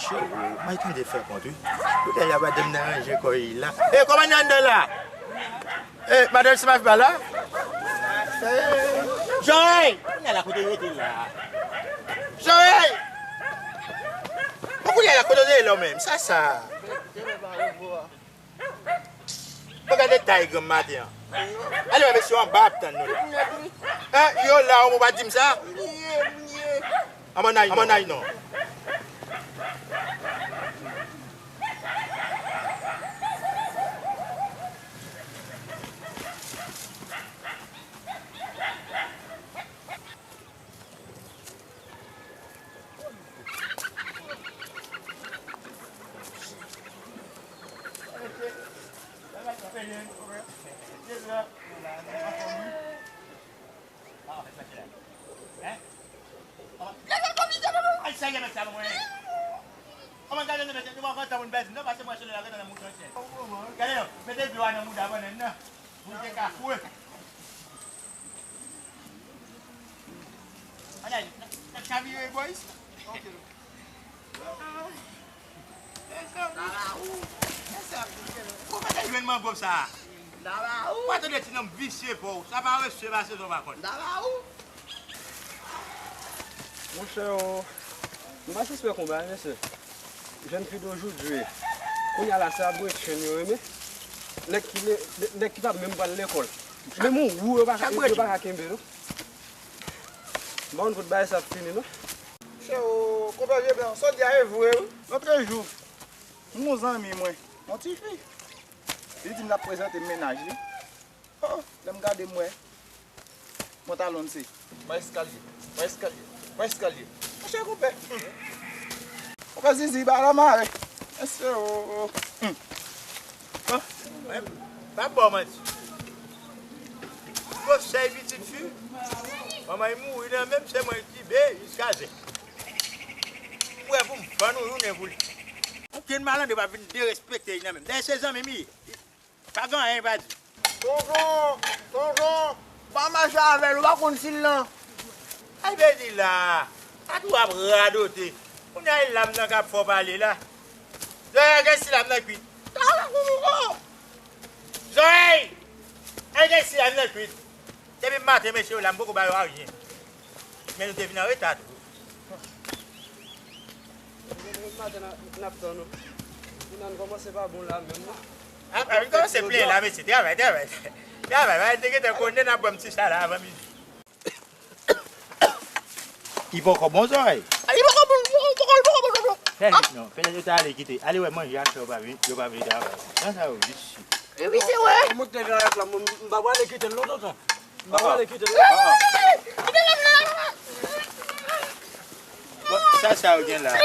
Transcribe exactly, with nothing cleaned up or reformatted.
Cheri, mwen tande fè kont, wi. Kote la, madanm nan ranje kò li la. E, kòman nan anndan la? E, madanm, se pa la? E, Joy! Kounye a la, kote yo te la? Joy! Bon, kounye a la, kote yo te la menm? Sa, sa. Bon, gade tay granm maten an. Ale wè mesye yo anba ap tann nou la. Hein, yo la, ou pa di m sa? Anmwey, anmwey non. Gade non, mete dlo a nan mouda bannann nan. Pou l te ka fre. Ann al, n ap chavire, boys. Ok. Kòman te jwenn mangòv sa a? Ou pa tande ti nonm visye pa w. Sa pa resye pase sa w pa konn. Monchè, o, m pa sispèk yon bagay, mesye. Jèn fi de aujourd'hui, kounye a la, se ap bwè chen yo renmen. Nèg ki le-, nèg ki pa menm pral lekòl. Menm yon wou, yo pa ka, yo pa ka kenbe, non. M pa konn kote bagay sa ap fini, non. Chè, o, konpè vye blan, sa w di a e vre, wi. Lòt jou, m gon zanmi mwen, yon tifi. Li di m l ap prezante m mennaj li. Oh, lè m gade m wè pantalon l se. Mwen eskalye, mwen eskalye, mwen eskalye. Monchè konpè. Konpè Zizi, ba la mare. Mesye o. Bon, mwen pa ba w manti. Gwo sèy pitit fi. Manman l mouri nan men m, se mwen ki be jiskaze. Ou wè pou m vann ou jounen pou li. Okenn malandren pa vin derespekte li nan men m. Dayè se zanmi m li ye. Pa gen anyen pa di. Tonton, tonton, pa mache avè l, ou pa konn si l lan. Ay, Bedi la, a tou ap radote. Kounye a e lam nan k ap fè w pale la. Zoya, gen si lam nan kwit. Tala koumouko. Zoya, ay, gen si lam nan kwit. Depi maten, mesye yo la, m poko ba yo anyen. Men nou te vin an reta tou. Depi maten n ap tann ou. Kounye a n kòmanse pa bon la menm non. A, a, vin kòmanse plenyen la, mesye. Travay, travay. Travay, travay. Te gentan konnen n ap bwè m ti sa la avan midi. Li poko bon, Zoya. Li poko bon, li poko, li poko, li poko bon, non. Fè vit non. Petèt yo ta ale kite. Ale wè manje a fè yo pa vin, yo pa vin travay. Jan sa yo visye. Wi, se vre. Mwen te vin avèk la, mwen, m pa prale kite l non, tonton. M pa prale kite l non. Bon, sa, sa yo gen la.